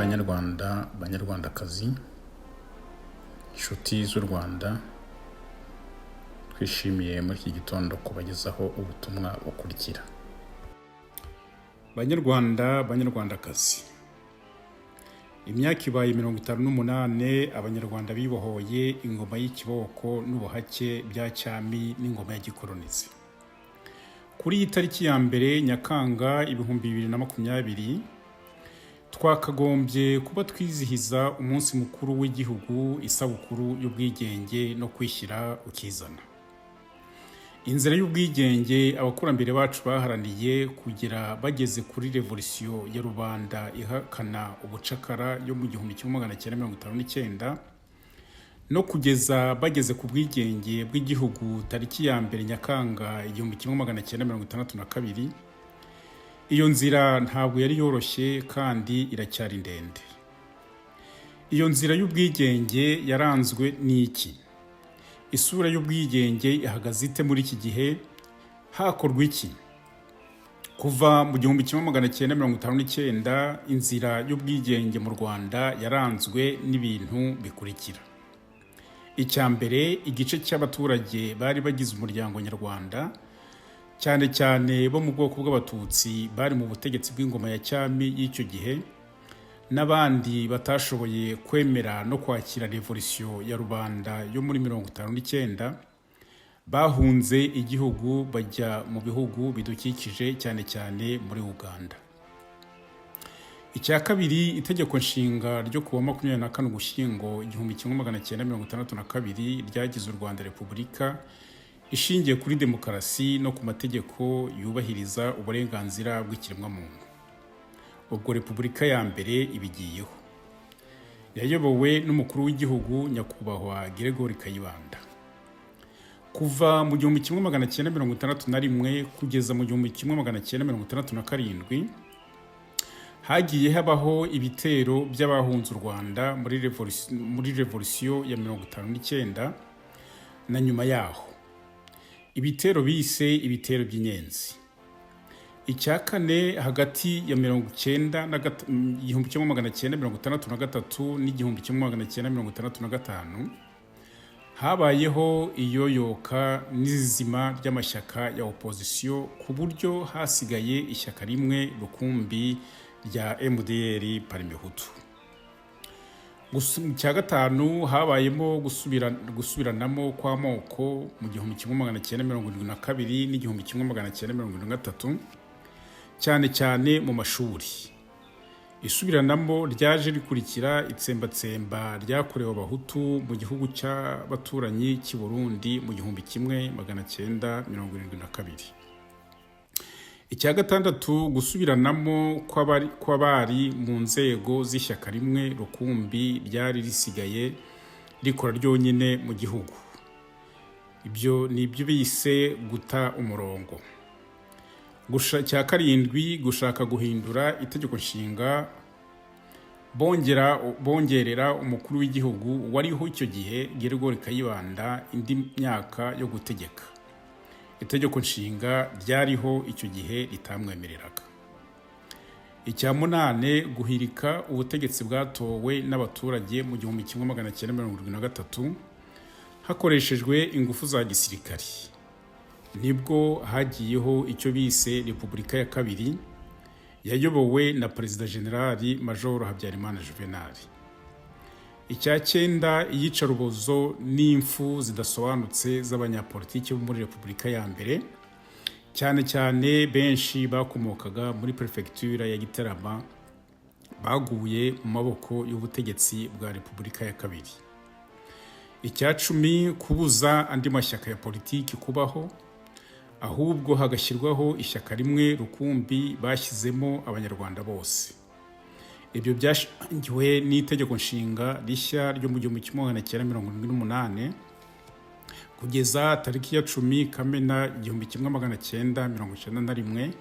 Banyarwanda, banyarwandakazi, inshuti z'u Rwanda, twishimiye muri iki gitondo kubagezaho ubutumwa bukurikira. Banyarwanda, banyarwandakazi, imyaka ibaye 58 Abanyarwanda bibohoye ingoma y'ikiboko n'ubuhake bya cyami n'ingoma ya gikolonize. Kuri iyi tariki ya 1 Nyakanga 2020, twakagombye kuba twizihiza umunsi mukuru w'igihugu, isabukuru y'ubwigenge no kwishyira ukizana. Inzira y'ubwigenge abakurambere bacu baharaniye kugera bageze kuri revolisiyo ya rubanda ihakana ubucakara yo mu 1959, no kugeza bageze ku bwigenge bw'igihugu tariki ya 1 Nyakanga 1962, iyo nzira ntabwo yari yoroshye kandi iracyari ndende. Iyo nzira y'ubwigenge yaranzwe n'iki? Isura y'ubwigenge ihagaze ite muri iki gihe? Hakorwa iki? Kuva mu 1959, inzira y'ubwigenge mu Rwanda yaranzwe n'ibintu bikurikira: Icya mbere, igice cy'abaturage bari bagize umuryango nyarwanda, cyane cyane bo mu bwoko bw'Abatutsi bari mu butegetsi bw'ingoma ya cyami y'icyo gihe, n'abandi batashoboye kwemera no kwakira revolisiyo ya rubanda yo muri 59, bahunze igihugu bajya mu bihugu bidukikije, cyane cyane muri Uganda. Icya kabiri, Itegeko Nshinga ryo kuwa 24 Ugushyingo 1962 ryagize u Rwanda repubulika ishingiye kuri demokarasi no ku mategeko yubahiriza uburenganzira bw'ikiremwamuntu. Ubwo Repubulika ya mbere ibigiyeho, yayobowe n'umukuru w'igihugu Nyakubahwa Gregoire Kayibanda. Kuva mu 1961 kugeza mu 1967, hagiye habaho ibitero by'abahunze u Rwanda muri revolisiyo ya 59 na nyuma yaho, ibitero bise ibitero by'Inyenzi. Icya kane, hagati ya 1963 n'1965, habayeho iyoyoka n'izima ry'amashyaka ya opozisiyo, ku buryo hasigaye ishyaka rimwe rukumbi rya MDR Parmehutu. Icya gatanu, habayemo gusubiranamo kw'amoko mu 1972 n'1973, cyane cyane mu mashuri. Isubiranamo ryaje rikurikira itsembatsemba ryakorewe Abahutu mu gihugu cy'abaturanyi cy'i Burundi mu 1972. Icya gatandatu, gusubiranamo kw'abari mu nzego z'ishyaka rimwe rukumbi ryari risigaye rikora ryonyine mu gihugu. Ibyo ni ibyo bise guta umurongo. Icya karindwi, gushaka guhindura Itegeko Nshinga bongerera umukuru w'igihugu wariho icyo gihe, Gregoire Kayibanda, indi myaka yo gutegeka, Itegeko Nshinga ryariho icyo gihe ritamwemereraga. Icya munane, guhirika ubutegetsi bwatowe n'abaturage mu 1973 hakoreshejwe ingufu za gisirikari. Nibwo hagiyeho icyo bise Repubulika ya kabiri, yayobowe na Perezida Generali Majoro Habyarimana Juvenal. Icya cyenda, iyicarubozo n'imfu zidasobanutse z'abanyapolitiki bo muri Repubulika ya mbere, cyane cyane benshi bakomokaga muri Perefegitura ya Gitarama, baguye mu maboko y'ubutegetsi bwa Repubulika ya kabiri. Icya 10, kubuza andi mashyaka ya politiki kubaho, ahubwo hagashyirwaho ishyaka rimwe rukumbi bashyizemo Abanyarwanda bose. Ibyo byashingiwe n'Itegeko Nshinga rishya ryo mu 1978, kugeza tariki ya 10 Kamena 1991,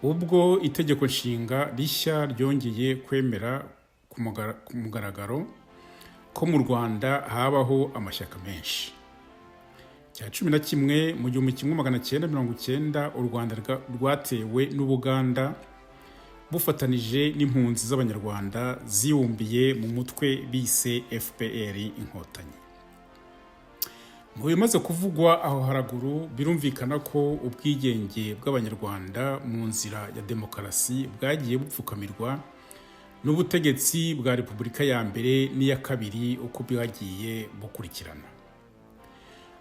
ubwo Itegeko Nshinga rishya ryongeye kwemera ku mugaragaro ko mu Rwanda habaho amashyaka menshi. Cya 11, mu 1990, u Rwanda rwatewe n'Ubuganda. Bufatanije n'impunzi z'Abanyarwanda zibumbiye mu mutwe bise FPR Inkotanyi. Mu bimaze kuvugwa aho haraguru, birumvikana ko ubwigenge bw'Abanyarwanda mu nzira ya demokarasi bwagiye bupfukamirwa n'ubutegetsi bwa Repubulika ya mbere n'iya kabiri uko bwagiye bukurikirana.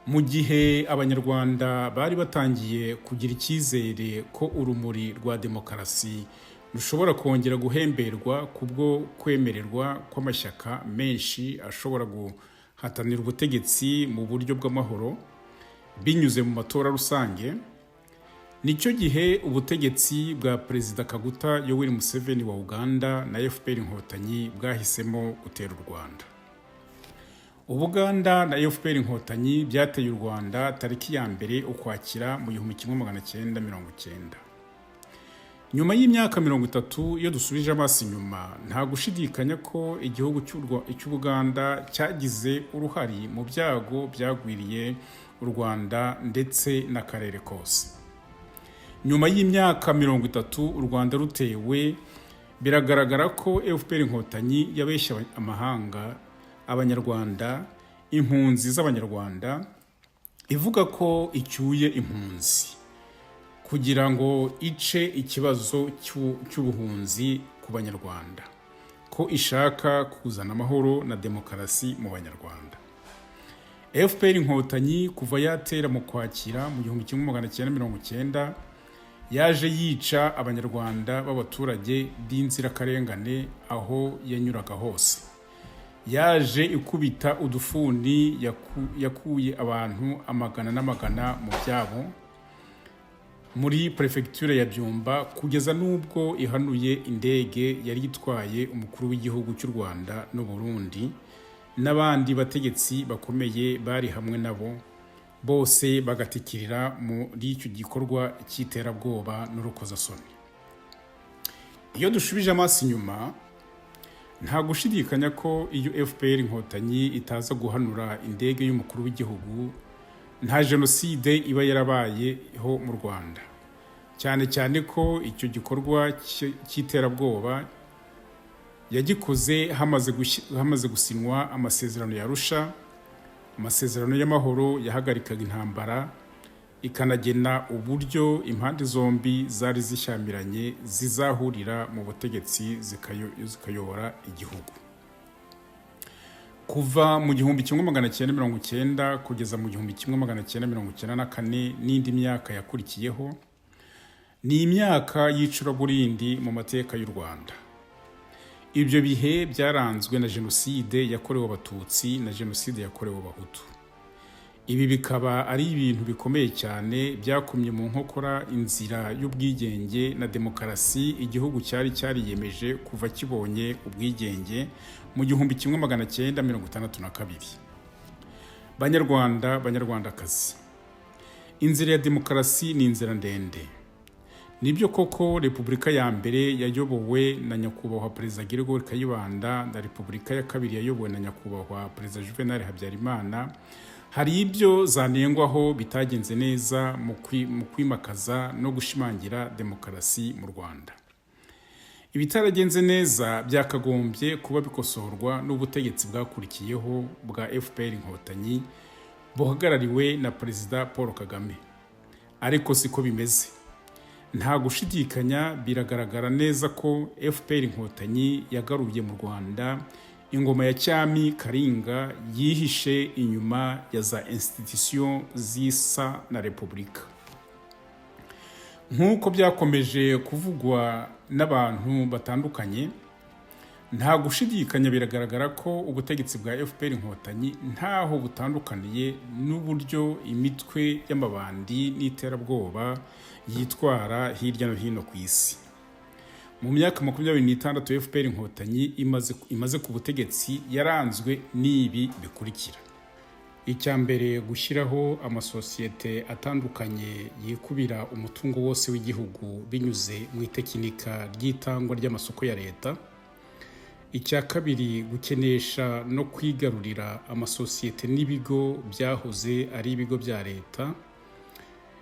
Mu gihe Abanyarwanda bari batangiye kugira icyizere ko urumuri rwa demokarasi rushobora kongera guhemberwa kubwo kwemererwa kw'amashyaka menshi ashobora guhatanira ubutegetsi mu buryo bw'amahoro binyuze mu matora rusange, nicyo gihe ubutegetsi bwa Perezida Kaguta Yoweri Museveni wa Uganda na FPR Inkotanyi bwahisemo gutera u Rwanda. Ubuganda na FPR Inkotanyi byateye u Rwanda tariki ya 1 Ukwakira mu 1990. Nyuma y'imyaka 30, iyo dusubije amaso inyuma, nta gushidikanya ko igihugu cy'Ubuganda cyagize uruhari mu byago byagwiriye u Rwanda ndetse n'akarere kose. Nyuma y'imyaka 30 u Rwanda rutewe, biragaragara ko FPR Inkotanyi yabeshye amahanga, Abanyarwanda, impunzi z'Abanyarwanda, ivuga ko icyuye impunzi kugira ngo ice ikibazo cy'ubuhunzi ku Banyarwanda, ko ishaka kuzana amahoro na demokarasi mu Banyarwanda. FPR Inkotanyi kuva yatera mu Kwakira mu 1990, yaje yica Abanyarwanda b'abaturage b'inzirakarengane aho yanyuraga hose. Yaje ikubita udufuni, yakuye abantu amagana n'amagana mu byabo muri Perefegitura ya Byumba, kugeza n'ubwo ihanuye indege yari itwaye umukuru w'igihugu cy'u Rwanda n'u Burundi n'abandi bategetsi bakomeye bari hamwe nabo, bose bagatikirira muri icyo gikorwa cy'iterabwoba n'urukozasoni. Iyo dushubije amaso inyuma, nta gushidikanya ko iyo FPR Inkotanyi itaza guhanura indege y'umukuru w'igihugu, nta jenoside iba yarabayeho mu Rwanda, cyane cyane ko icyo gikorwa cy'iterabwoba yagikoze hamaze gusinywa amasezerano ya Arusha, amasezerano y'amahoro yahagarikaga intambara ikanagena uburyo impande zombi zari zishyamiranye zizahurira mu butegetsi zikayobora igihugu. Kuva mu 1990 kugeza mu 1994 n'indi myaka yakurikiyeho, ni imyaka y'icuraburindi mu mateka y'u Rwanda. Ibyo bihe byaranzwe na jenoside yakorewe Abatutsi na jenoside yakorewe Abahutu. Ibi bikaba ari ibintu bikomeye cyane byakomye mu nkokora inzira y'ubwigenge na demokarasi igihugu cyari cyariyemeje kuva kibonye ubwigenge mu 1962. Banyarwanda, Banyarwandakazi, inzira ya demokarasi ni inzira ndende. Nibyo koko, Repubulika ya mbere yayobowe na Nyakubahwa Perezida Gregoire Kayibanda na Repubulika ya kabiri yayobowe na Nyakubahwa Perezida Juvenal Habyarimana, hari ibyo zanengwaho bitagenze neza mu kwimakaza no gushimangira demokarasi mu Rwanda. Ibitaragenze neza byakagombye kuba bikosorwa n'ubutegetsi bwakurikiyeho bwa FPR Inkotanyi buhagarariwe na Perezida Paul Kagame, ariko siko bimeze. Nta gushidikanya, biragaragara neza ko FPR Inkotanyi yagaruye mu Rwanda ingoma ya cyami Karinga yihishe inyuma ya za institution zisa na repubulika. Nk'uko byakomeje kuvugwa n'abantu batandukanye, nta gushidikanya, biragaragara ko ubutegetsi bwa FPR Inkotanyi ntaho butandukaniye n'uburyo imitwe y'amabandi n'iterabwoba yitwara hirya no hino ku isi. Mu myaka 26 FPR Inkotanyi imaze ku butegetsi, yaranzwe n'ibi bikurikira: Icya mbere, gushyiraho amasosiyete atandukanye yikubira umutungo wose w'igihugu binyuze mu itekinika ry'itangwa ry'amasoko ya leta. Icya kabiri, gukenesha no kwigarurira amasosiyete n'ibigo byahoze ari ibigo bya leta.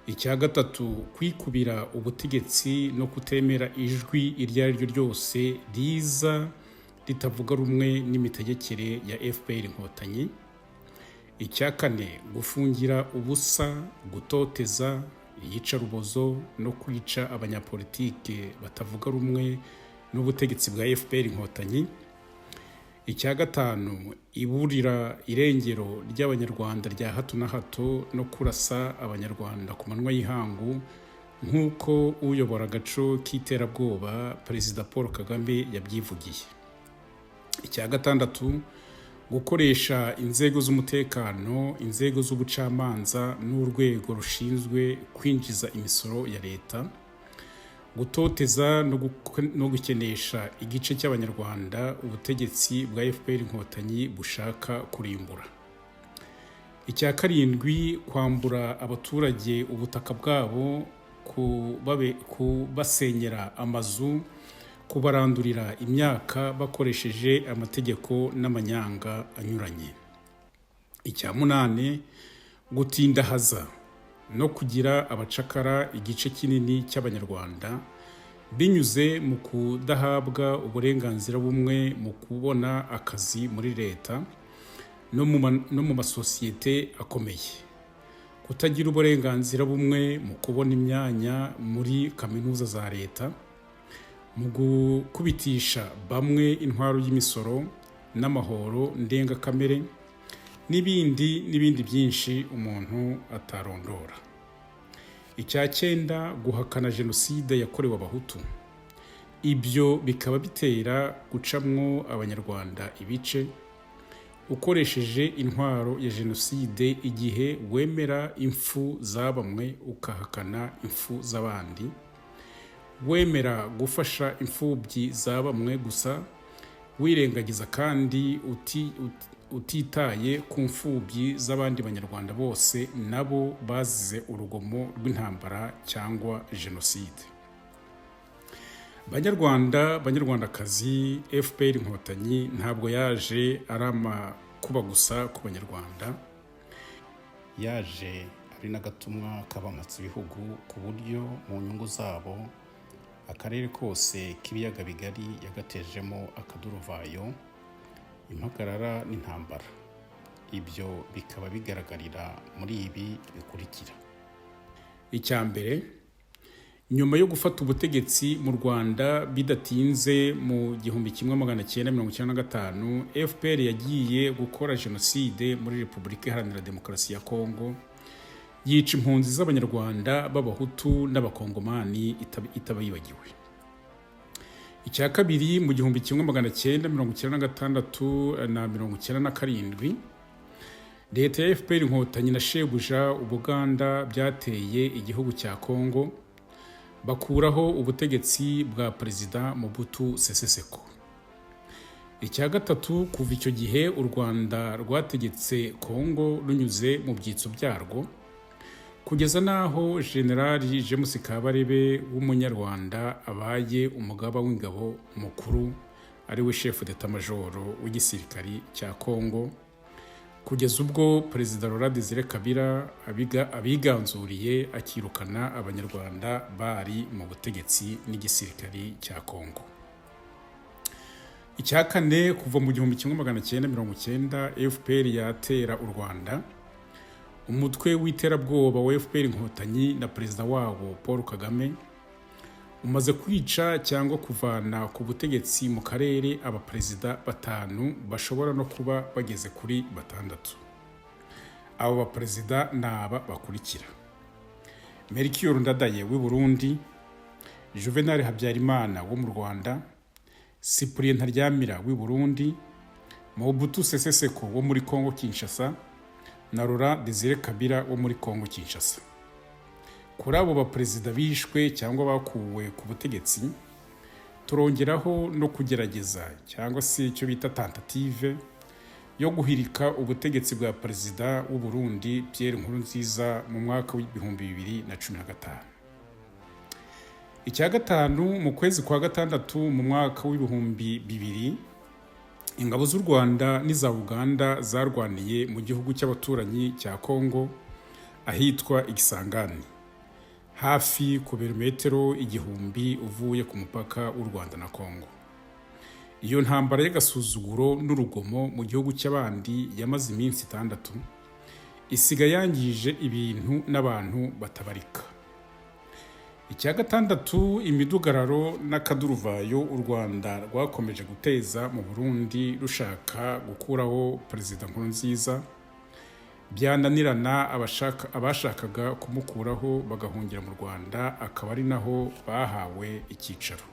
Icya gatatu, kwikubira ubutegetsi no kutemera ijwi iryo ari ryo ryose riza ritavuga rumwe n'imitegekere ya FPR Inkotanyi. Icya kane, gufungira ubusa, gutoteza, iyicarubozo no kwica abanyapolitike batavuga rumwe n'ubutegetsi bwa FPR Inkotanyi. Icya gatanu, iburira irengero ry'Abanyarwanda rya hato na hato no kurasa Abanyarwanda ku manywa y'ihangu, nk'uko uyobora agaco k'iterabwoba Perezida Paul Kagame yabyivugiye. Icya gatandatu, gukoresha inzego z'umutekano, inzego z'ubucamanza n'urwego rushinzwe kwinjiza imisoro ya leta, gutoteza no gukenesha igice cy'Abanyarwanda ubutegetsi bwa FPR Inkotanyi bushaka kurimbura. Icya karindwi, kwambura abaturage ubutaka bwabo, kubasenyera amazu, kubarandurira imyaka bakoresheje amategeko n'amanyanga anyuranye. Icya munani, gutindahaza no kugira abacakara igice kinini cy'Abanyarwanda binyuze mu kudahabwa uburenganzira bumwe mu kubona akazi muri leta no mu masosiyete akomeye, kutagira uburenganzira bumwe mu kubona imyanya muri kaminuza za leta, mu gukubitisha bamwe intwaro y'imisoro n'amahoro ndengakamere, n'ibindi n'ibindi byinshi umuntu atarondora. Icya cyenda, guhakana jenoside yakorewe Abahutu. Ibyo bikaba bitera gucamwo Abanyarwanda ibice ukoresheje intwaro ya jenoside igihe wemera impfu za bamwe ukahakana impfu z'abandi, wemera gufasha imfubyi za bamwe gusa, wirengagiza kandi utitaye ku mfubyi z'abandi Banyarwanda bose nabo bazize urugomo rw'intambara cyangwa jenoside. Banyarwanda, Banyarwandakazi, FPR Inkotanyi ntabwo yaje ari amakuba gusa ku Banyarwanda, yaje ari n'agatumwa k'abamatsi ibihugu ku buryo mu nyungu zabo akarere kose k'ibiyaga bigari yagatejemo akaduruvayo, impagarara n'intambara. Ibyo bikaba bigaragarira muri ibi bikurikira. Icya mbere, nyuma yo gufata ubutegetsi mu Rwanda bidatinze mu 1995, FPR yagiye gukora jenoside muri Repubulika Iharanira Demokarasi ya Kongo, yica impunzi z'Abanyarwanda b'Abahutu n'Abakongomani itabibagiwe. Icya kabiri, mu 1996 na 97, leta ya FPR Inkotanyi na shebuja Ubuganda byateye igihugu cya Kongo, bakuraho ubutegetsi bwa Perezida Mobutu Sese Seko. Icya gatatu, kuva icyo gihe u Rwanda rwategetse Kongo runyuze mu byitso byarwo, kugeza n'aho Generali James Kabarebe w'Umunyarwanda abaye umugaba w'ingabo mukuru, ari we chef d'état-major w'igisirikari cya Kongo, kugeza ubwo Perezida Laurent Desire Kabila abiganzuriye akirukana Abanyarwanda bari mu butegetsi n'igisirikari cya Kongo. Icya kane, kuva mu 1990 FPR yatera u Rwanda, umutwe w'iterabwoba wa FPR Inkotanyi na perezida wabo Paul Kagame umaze kwica cyangwa kuvana ku butegetsi mu karere abaperezida batanu, bashobora no kuba bageze kuri batandatu. Abo baperezida ni aba bakurikira: Melchior Ndadaye w'i Burundi, Juvenal Habyarimana wo mu Rwanda, Cyprien Ntaryamira w'i Burundi, Mobutu Sese Seko wo muri Congo Kinshasa na Laurent Desire Kabila wo muri Congo Kinshasa. Kuri abo baperezida bishwe cyangwa bakuwe ku butegetsi, turongeraho no kugerageza cyangwa se icyo bita tentative yo guhirika ubutegetsi bwa Perezida w'u Burundi Pierre Nkurunziza mu mwaka w'2015. Icya gatanu, mu kwezi kwa gatandatu mu mwaka w'2000, ingabo z'u Rwanda n'iza Uganda zarwaniye mu gihugu cy'abaturanyi cya Kongo ahitwa Igisangani. Hafi ku birometero 1000 uvuye ku mupaka w'u Rwanda na Kongo. Iyo ntambara y'agasuzuguro n'urugomo mu gihugu cy'abandi yamaze iminsi 6, isiga yangije ibintu n'abantu batabarika. Icya gatandatu, imidugararo n'akaduruvayo u Rwanda rwakomeje guteza mu Burundi rushaka gukuraho Perezida Nkurunziza, byananirana abashakaga kumukuraho bagahungira mu Rwanda, akaba ari naho bahawe icyicaro.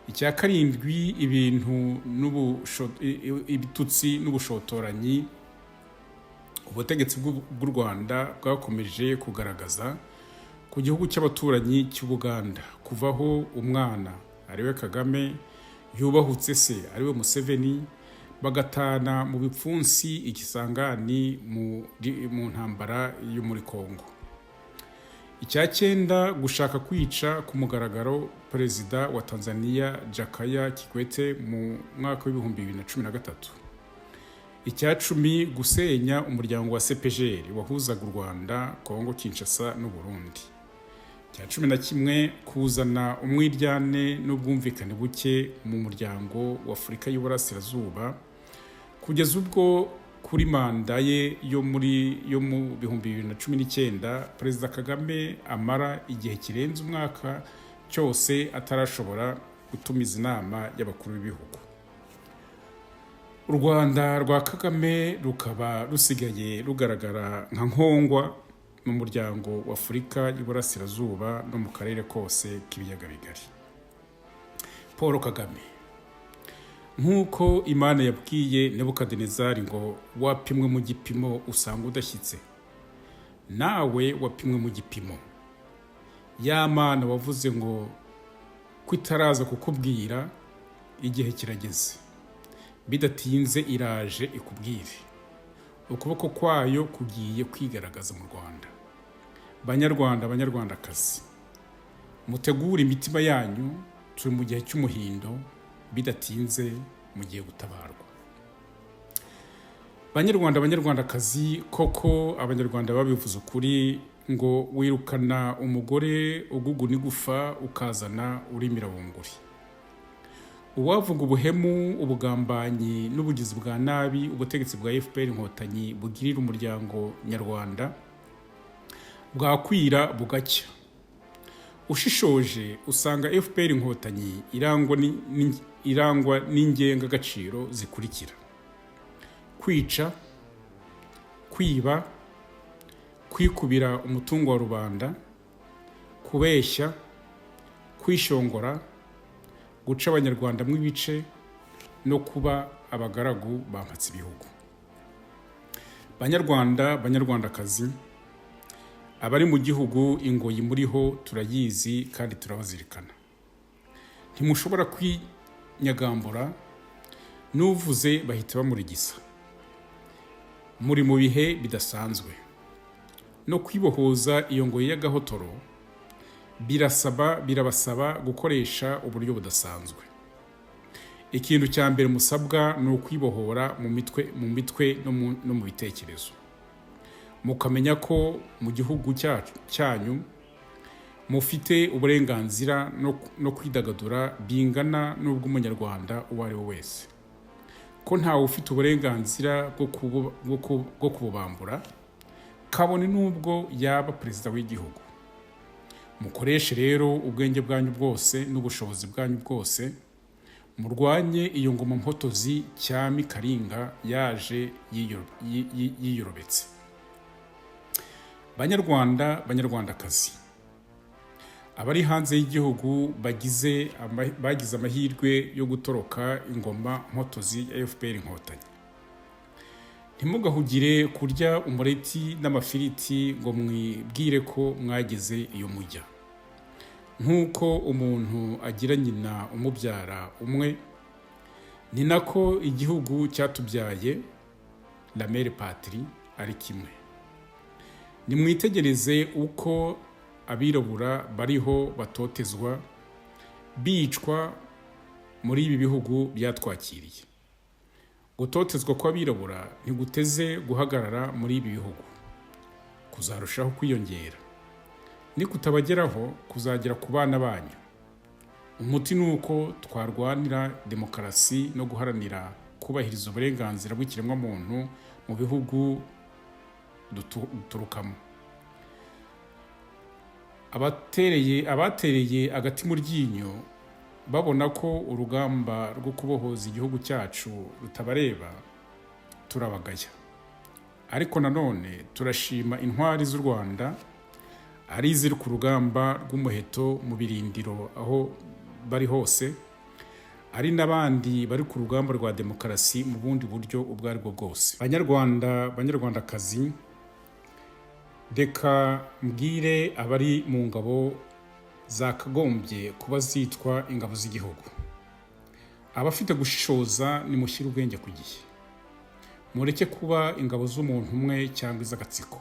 Icya karindwi, ibintu ibitutsi n'ubushotoranyi ubutegetsi bw'u Rwanda bwakomeje kugaragaza ku gihugu cy'abaturanyi cy'Ubuganda, kuvaho umwana ariwe Kagame yubahutse se ariwe Museveni, bagatana mu bipfunsi ikisangani mu ntambara yo muri Kongo. Icya cyenda, gushaka kwica ku mugaragaro Perezida wa Tanzania Jakaya Kikwete mu mwaka wa 2013. Icya 10, gusenya umuryango wa CEPGL wahuzaga u Rwanda, Kongo Kinshasa n'u Burundi. Icya 11, kuzana umwiryane n'ubwumvikane buke mu muryango wa Afurika y'Uburasirazuba, kugeza ubwo kuri manda ye yo mu 2019 Perezida Kagame amara igihe kirenze umwaka cyose atarashobora gutumiza inama y'abakuru b'ibihugu. U Rwanda rwa Kagame rukaba rusigaye rugaragara nka nkongwa mu muryango wa Afurika y'Iburasirazuba no mu karere kose k'ibiyaga bigari. Paul Kagame, nk'uko Imana yabwiye Nebukadinezari ngo wapimwe mu gipimo usanga udashyitse, nawe wapimwe mu gipimo. Ya Mana wavuze ngo ko itaraza kukubwira, igihe kirageze, bidatinze iraje ikubwire. Ukuboko kwayo kugiye kwigaragaza mu Rwanda. Banyarwanda, Banyarwandakazi, mutegure imitima yanyu, turi mu gihe cy'umuhindo, bidatinze mugiye gutabarwa. Banyarwanda, Banyarwandakazi, koko Abanyarwanda babivuze ukuri ngo wirukana umugore uguguna igufa ukazana urimira bunguri. Uwavuga ubuhemu, ubugambanyi n'ubugizi bwa nabi ubutegetsi bwa FPR Inkotanyi bugirira umuryango nyarwanda, bwakwira bugacya. Ushishoje usanga FPR Inkotanyi irangwa n'ingengagaciro zikurikira: kwica, kwiba, kwikubira umutungo wa rubanda, kubeshya, kwishongora, guca Abanyarwanda mu ibice no kuba abagaragu bampatse ibihugu. Banyarwanda, Banyarwandakazi, abari mu gihugu, ingoyi muriho turayizi kandi turabazirikana. Ntimushobora kwinyagambura, n'uvuze bahita bamurigisa. Muri mu bihe bidasanzwe, no kwibohoza iyo ngoyi y'agahotoro birabasaba gukoresha uburyo budasanzwe. Ikintu cya mbere musabwa ni ukwibohora mu mitwe no mu bitekerezo, mukamenya ko mu gihugu cyanyu mufite uburenganzira no kwidagadura bingana n'ubw'Umunyarwanda uwo ari we wese, ko ntawe ufite uburenganzira bwo kububambura, kabone n'ubwo yaba perezida w'igihugu. Mukoreshe rero ubwenge bwanyu bwose n'ubushobozi bwanyu bwose, murwanye iyo ngoma mpotozi cyami Karinga yaje yiyorobetse. Banyarwanda, Banyarwandakazi, abari hanze y'igihugu bagize amahirwe yo gutoroka ingoma mpotozi ya FPR Inkotanyi, ntimugahugire kurya umureti n'amafiriti ngo mwibwire ko mwageze iyo mujya. Nk'uko umuntu agira nyina umubyara umwe, ni nako igihugu cyatubyaye, la mère patrie, ari kimwe. Nimwitegereze uko abirabura bariho batotezwa, bicwa muri ibi bihugu byatwakiriye. Gutotezwa kw'abirabura ntiguteze guhagarara muri ibi bihugu, kuzarushaho kwiyongera. Nikutabageraho, kuzagera ku bana banyu. Umuti ni uko twarwanira demokarasi no guharanira kubahiriza uburenganzira bw'ikiremwamuntu mu bihugu duturukamo. Abatereye agati mu ryinyo babona ko urugamba rwo kubohoza igihugu cyacu rutabareba, turabagaya. Ariko nanone turashima intwari z'u Rwanda, ari iziri ku rugamba rw'umuheto mu birindiro aho bari hose, ari n'abandi bari ku rugamba rwa demokarasi mu bundi buryo ubwo ari bwo bwose. Banyarwanda, Banyarwandakazi, reka mbwire abari mu ngabo zakagombye kuba zitwa ingabo z'igihugu. Abafite gushishoza, nimushyire ubwenge ku gihe, mureke kuba ingabo z'umuntu umwe cyangwa iz'agatsiko.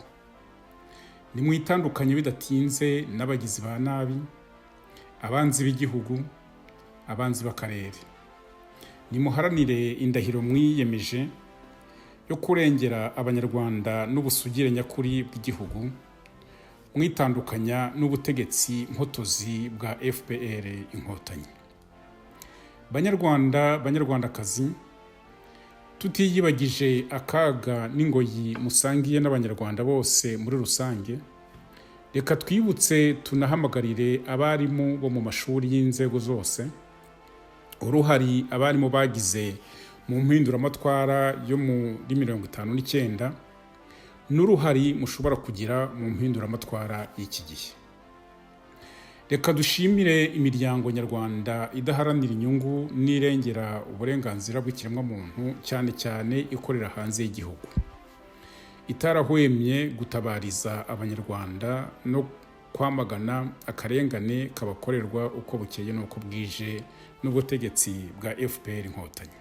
Nimwitandukanye bidatinze n'abagizi ba nabi, abanzi b'igihugu, abanzi b'akarere. Nimuharanire indahiro mwiyemeje yo kurengera Abanyarwanda n'ubusugire nyakuri bw'igihugu, mwitandukanya n'ubutegetsi mpotozi bwa FPR Inkotanyi. Banyarwanda, Banyarwandakazi, tutiyibagije akaga n'ingoyi musangiye n'Abanyarwanda bose muri rusange, reka twibutse tunahamagarire abarimu bo mu mashuri y'inzego zose uruhari abarimu bagize mu mpinduramatwara yo muri 59 n'uruhari mushobora kugira mu mpinduramatwara y'iki gihe. Reka dushimire imiryango nyarwanda idaharanira inyungu n'irengera uburenganzira bw'ikiremwamuntu, cyane cyane ikorera hanze y'igihugu, itarahwemye gutabariza Abanyarwanda no kwamagana akarengane kabakorerwa uko bukeye n'uko bwije n'ubutegetsi bwa FPR Inkotanyi.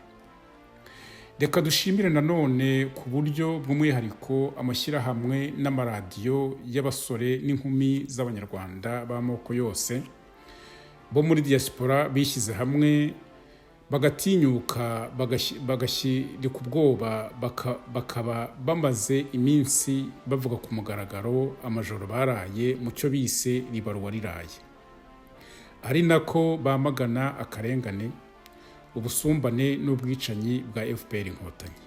Reka dushimire nanone ku buryo bw'umwihariko amashyirahamwe n'amaradiyo y'abasore n'inkumi z'Abanyarwanda b'amoko yose bo muri diaspora bishyize hamwe, bagatinyuka, bagashyirika ubwoba, bakaba bamaze iminsi bavuga ku mugaragaro amajoro baraye mu cyo bise "Ribaruwa riraye", ari nako bamagana akarengane, ubusumbane n'ubwicanyi bwa FPR Inkotanyi.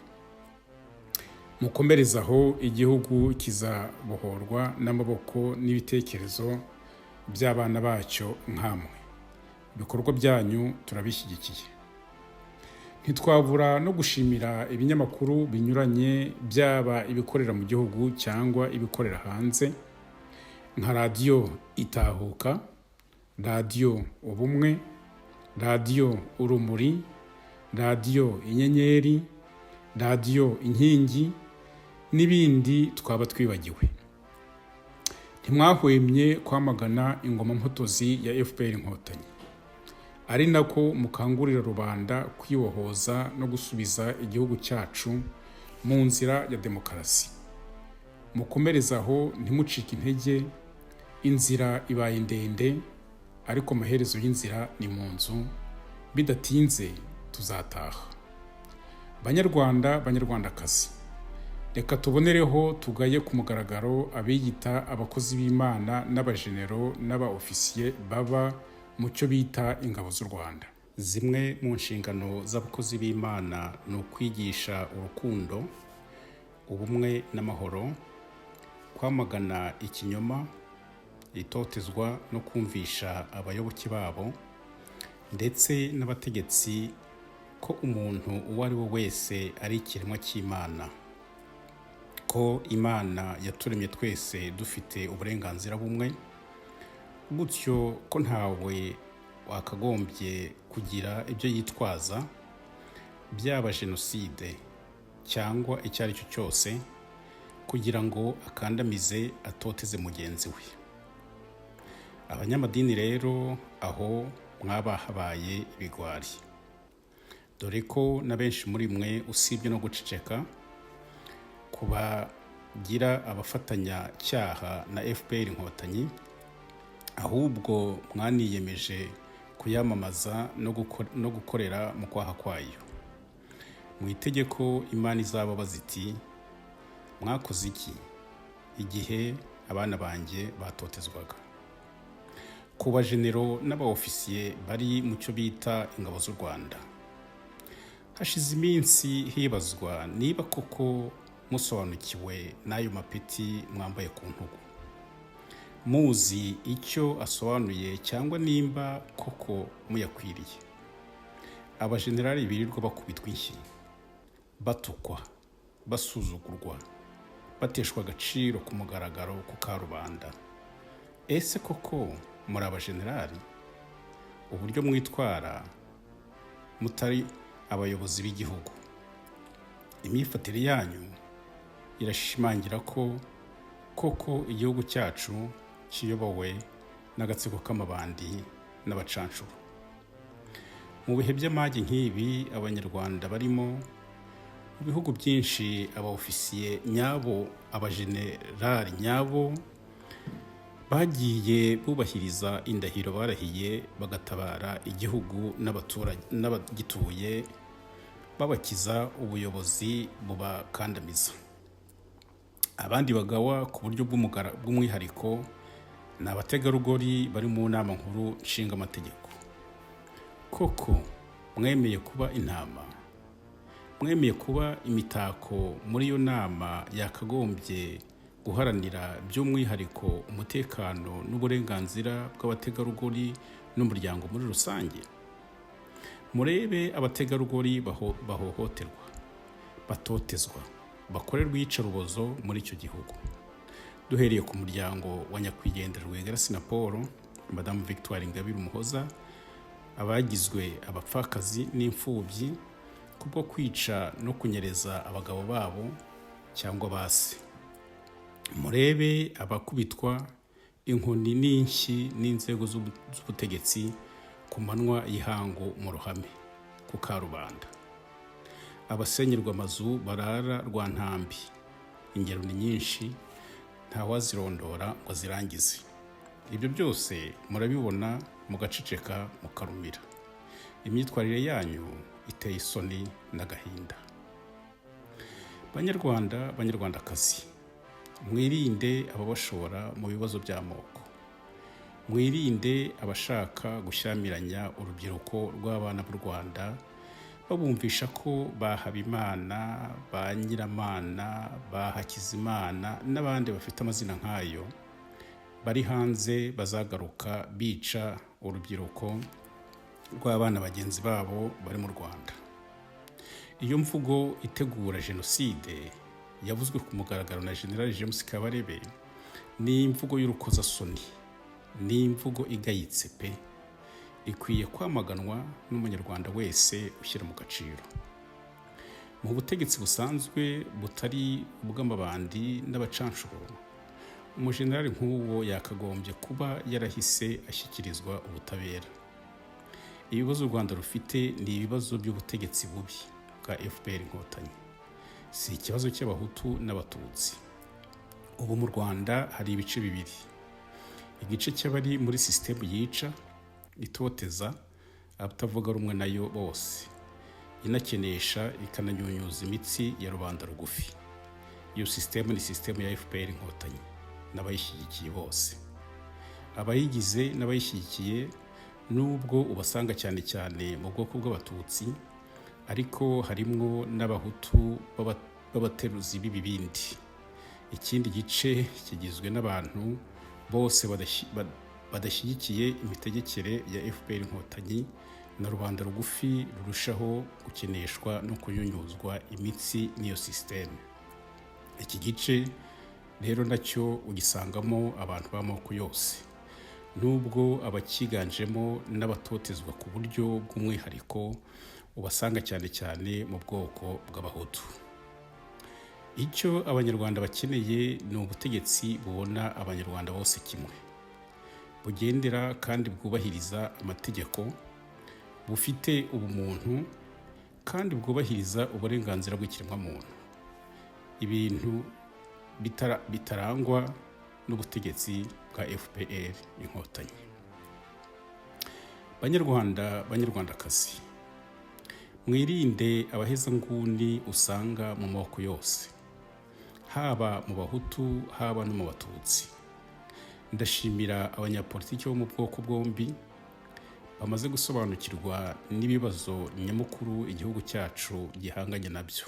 Mukomereze aho, igihugu kizabohorwa n'amaboko n'ibitekerezo by'abana bacyo nkamwe. Ibikorwa byanyu turabishyigikiye. Ntitwabura no gushimira ibinyamakuru binyuranye, byaba ibikorera mu gihugu cyangwa ibikorera hanze, nka Radiyo Itahuka, Radiyo Ubumwe, Radiyo Urumuri, Radiyo Inyenyeri, Radiyo Inkingi n'ibindi twaba twibagiwe. Ntimwahwemye kwamagana ingoma mpotozi ya FPR Inkotanyi, ari nako mukangurira rubanda kwibohoza no gusubiza igihugu cyacu mu nzira ya demokarasi. Mukomereze aho, ntimucike intege. Inzira ibaye ndende, ariko amaherezo y'inzira ni mu nzu. Bidatinze tuzataha. Banyarwanda, Banyarwandakazi, reka tubonereho tugaye ku mugaragaro abiyita abakozi b'Imana n'abajenero n'aba ofisiye baba mu cyo bita ingabo z'u Rwanda. Zimwe mu nshingano z'abakozi b'Imana ni ukwigisha urukundo, ubumwe n'amahoro, kwamagana ikinyoma, itotezwa no kumvisha abayoboke babo ndetse n'abategetsi ko umuntu uwo ari we wese ari ikiremwa cy'Imana, ko Imana yaturemye twese dufite uburenganzira bumwe, gutyo ko ntawe wakagombye kugira ibyo yitwaza, byaba jenoside cyangwa icyo ari cyo cyose, kugira ngo akandamize, atoteze mugenzi we. Abanyamadini rero, aho mwaba habaye ibigwari, dore ko na benshi muri mwe, usibye no guceceka kubagira abafatanyacyaha na FPR Inkotanyi, ahubwo mwaniyemeje kuyamamaza no gukorera mu kwaha kwayo. Mu itegeko Imana izababaza iti: "Mwakoze iki igihe abana banjye batotezwaga?" Ku bajenero n'abaofisiye bari mu cyo bita ingabo z'u Rwanda, hashize iminsi hibazwa niba koko musobanukiwe n'ayo mapeti mwambaye ku ntugu, muzi icyo asobanuye cyangwa nimba koko muyakwiriye. Abajenerali birirwa bakubitwa inshyi, batukwa, basuzugurwa, bateshwa agaciro ku mugaragaro ku karubanda. Ese koko muri abajenerali? Uburyo mwitwara mutari abayobozi b'igihugu, imyifatire yanyu irashimangira ko koko igihugu cyacu kiyobowe n'agatsiko k'amabandi n'abacanshuro. Mu bihe by'amage nk'ibi Abanyarwanda barimo, mu bihugu byinshi abaofisiye nyabo, abajenerali nyabo bagiye bubahiriza indahiro barahiye, bagatabara igihugu n'abaturage n'abagituye, babakiza ubuyobozi bubakandamiza. Abandi bagawa ku buryo bw'umwihariko ni abategarugori bari mu Nama Nkuru Nshingamategeko. Koko mwemeye kuba intama, mwemeye kuba imitako muri iyo nama yakagombye guharanira by'umwihariko umutekano n'uburenganzira bw'abategarugori n'umuryango muri rusange. Murebe abategarugori bahohoterwa, batotezwa, bakorerwa iyicarubozo muri icyo gihugu, duhereye ku muryango wa nyakwigendera Rwigara Assinapol, Madamu Victoire Ingabire Umuhoza, abagizwe abapfakazi n'imfubyi kubwo kwica no kunyereza abagabo babo cyangwa ba se. Murebe abakubitwa inkoni n'inshyi n'inzego z'ubutegetsi ku manywa y'ihangu mu ruhame ku karubanda, abasenyerwa amazu barara rwantambi. Ingero ni nyinshi, ntawazirondora ngo azirangize. Ibyo byose murabibona mugaceceka, mukarumira. Imyitwarire yanyu iteye isoni n'agahinda. Banyarwanda, Banyarwandakazi, mwirinde ababashora mu bibazo by'amoko, mwirinde abashaka gushyamiranya urubyiruko rw'abana b'u Rwanda, babumvisha ko ba Habimana, ba Nyiramana, ba Hakizimana n'abandi bafite amazina nk'ayo bari hanze bazagaruka bica urubyiruko rw'abana bagenzi babo bari mu Rwanda. Iyo mvugo itegura jenoside yavuzwe ku mugaragaro na General James Kabarebe ni imvugo y'urukozasoni, ni imvugo igayitse pe, ikwiye kwamaganwa n'Umunyarwanda wese ushyira mu gaciro. Mu butegetsi busanzwe butari ubw'amabandi n'abacanshuro, umujenerali nk'uwo yakagombye kuba yarahise ashyikirizwa ubutabera. Ibibazo u Rwanda rufite ni ibibazo by'ubutegetsi bubi bwa FPR Inkotanyi, si ikibazo cy'Abahutu n'Abatutsi. Ubu mu Rwanda hari ibice bibiri: igice cy'abari muri sisitemu yica, itoteza abatavuga rumwe nayo bose, inakenesha ikananyunyuza imitsi ya rubanda rugufi. Iyo sisitemu ni sisitemu ya FPR Inkotanyi n'abayishyigikiye bose, abayigize n'abayishyigikiye. Nubwo ubasanga cyane cyane mu bwoko bw'Abatutsi, ariko harimwo n'Abahutu b'abateruzi b'ibibindi. Ikindi gice kigizwe n'abantu bose badashyigikiye imitegekere ya FPR Inkotanyi na rubanda rugufi rurushaho gukeneshwa no kunyunyuzwa imitsi n'iyo sisiteme. Iki gice rero nacyo ugisangamo abantu b'amoko yose, nubwo abakiganjemo n'abatotezwa ku buryo bw'umwihariko ubasanga cyane cyane mu bwoko bw'Abahutu. Icyo Abanyarwanda bakeneye ni ubutegetsi bubona Abanyarwanda bose kimwe, bugendera kandi bwubahiriza amategeko, bufite ubumuntu kandi bwubahiriza uburenganzira bw'ikiremwamuntu, ibintu bitarangwa n'ubutegetsi bwa FPR Inkotanyi. Banyarwanda, Banyarwandakazi, mwirinde abahezanguni usanga mu moko yose, haba mu Bahutu, haba no mu Batutsi. Ndashimira abanyapolitiki bo mu bwoko bwombi bamaze gusobanukirwa n'ibibazo nyamukuru igihugu cyacu gihanganye nabyo,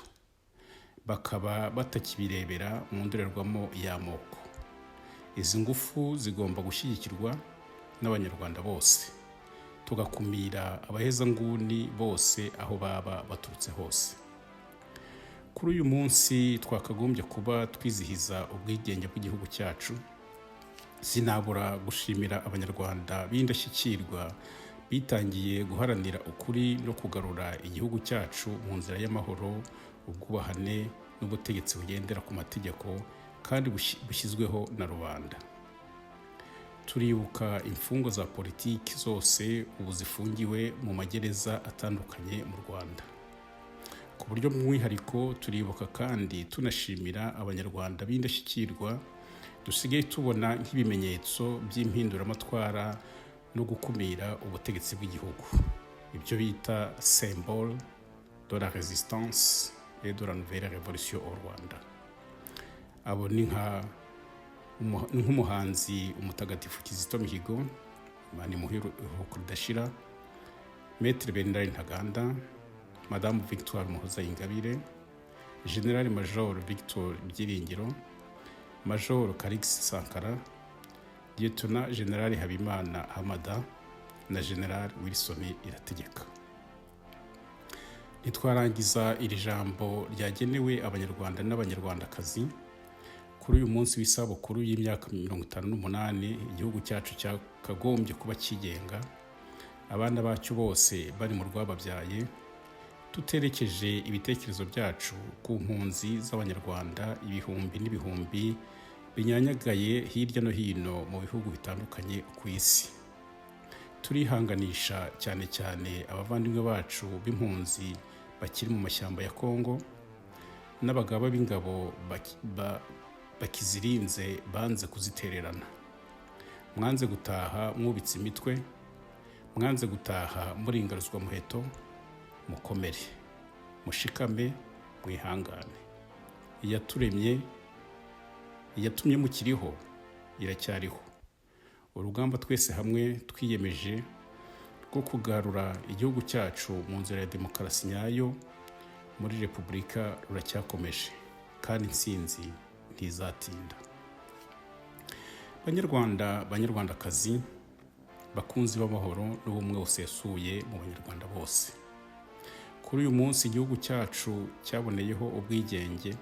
bakaba batakibirebera mu ndorerwamo y'amoko. Izi ngufu zigomba gushyigikirwa n'Abanyarwanda bose, tugakumira abahezanguni bose aho baba baturutse hose. Kuri uyu munsi twakagombye kuba twizihiza ubwigenge bw'igihugu cyacu, sinabura gushimira Abanyarwanda b'indashyikirwa bitangiye guharanira ukuri no kugarura igihugu cyacu mu nzira y'amahoro, ubwubahane n'ubutegetsi bugendera ku mategeko kandi bushyizweho na rubanda. Turibuka imfungwa za politiki zose ubu zifungiwe mu magereza atandukanye mu Rwanda. Ku buryo bw'umwihariko turibuka kandi tunashimira Abanyarwanda b'indashyikirwa dusigaye tubona nk'ibimenyetso by'impinduramatwara no gukumira ubutegetsi bw'igihugu, ibyo bita symbole de la résistance et de la nouvelle révolution au Rwanda. Abo ni nk'umuhanzi umutagatifu Kizito Mihigo, Imana imuhe iruhuko ridashira, Maître Bernard Ntaganda, Madamu Victoire Umuhoza Ingabire, General Major Victor Byiringiro, Major Callixte Sankara, Lieutenant General Habimana Hamada na General Wilson Irategeka. Ntitwarangiza iri jambo ryagenewe Abanyarwanda n'Abanyarwandakazi kuri uyu munsi w'isabukuru y'imyaka 58 igihugu cyacu cyakagombye kuba kigenga, abana bacyo bose bari mu rwababyaye, tuterekeje ibitekerezo byacu ku mpunzi z'Abanyarwanda ibihumbi n'ibihumbi binyanyagaye hirya no hino mu bihugu bitandukanye ku isi. Turihanganisha cyane cyane abavandimwe bacu b'impunzi bakiri mu mashyamba ya Kongo n'abagaba b'ingabo bakizirinze banze kuzitererana. Mwanze gutaha mwubitse imitwe, mwanze gutaha muri ingaruzwamuheto. Mukomere, mushikame, mwihangane. Iyaturemye, iyatumye mukiriho, iracyariho. Urugamba twese hamwe twiyemeje rwo kugarura igihugu cyacu mu nzira ya demokarasi nyayo muri repubulika ruracyakomeje, kandi intsinzi ntizatinda. Banyarwanda, Banyarwandakazi, bakunzi b'amahoro n'ubumwe busesuye mu Banyarwanda bose, kuri uyu munsi igihugu cyacu cyaboneyeho ubwigenge,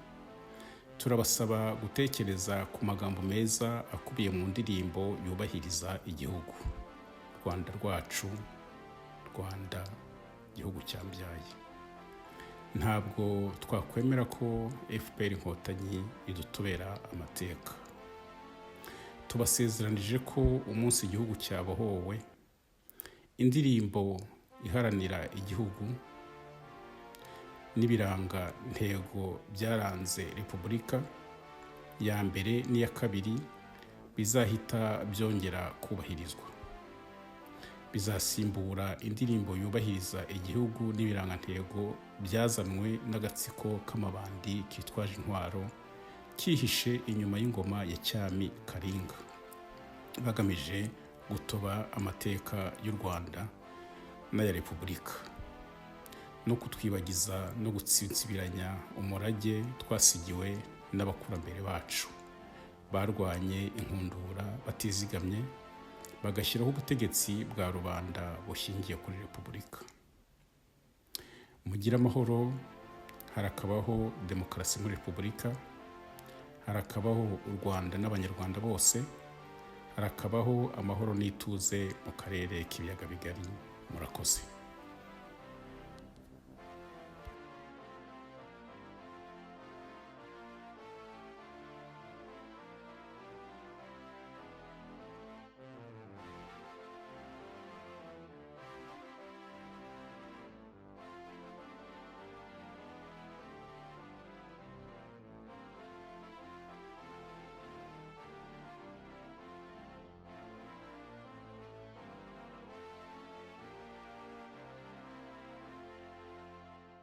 turabasaba gutekereza ku magambo meza akubiye mu ndirimbo yubahiriza igihugu: "Rwanda rwacu, Rwanda igihugu cyambyaye." Ntabwo twakwemera ko FPR Inkotanyi idutobera amateka. Tubasezeranije ko umunsi igihugu cyabohowe, indirimbo iharanira igihugu n'ibiranga ntego byaranze repubulika ya mbere n'iya kabiri bizahita byongera kubahirizwa, bizasimbura indirimbo yubahiriza igihugu n'ibirangantego byazanwe n'agatsiko k'amabandi kitwaje intwaro kihishe inyuma y'ingoma ya cyami Karinga, bagamije gutoba amateka y'u Rwanda n'aya repubulika no kutwibagiza no gutsinsibiranya umurage twasigiwe n'abakurambere bacu barwanye inkundura batizigamye, bagashyiraho ubutegetsi bwa rubanda bushingiye kuri repubulika. Mugire amahoro. Harakabaho demokarasi muri repubulika, harakabaho u Rwanda n'Abanyarwanda bose, harakabaho amahoro n'ituze mu karere k'Ibiyaga Bigari. Murakoze.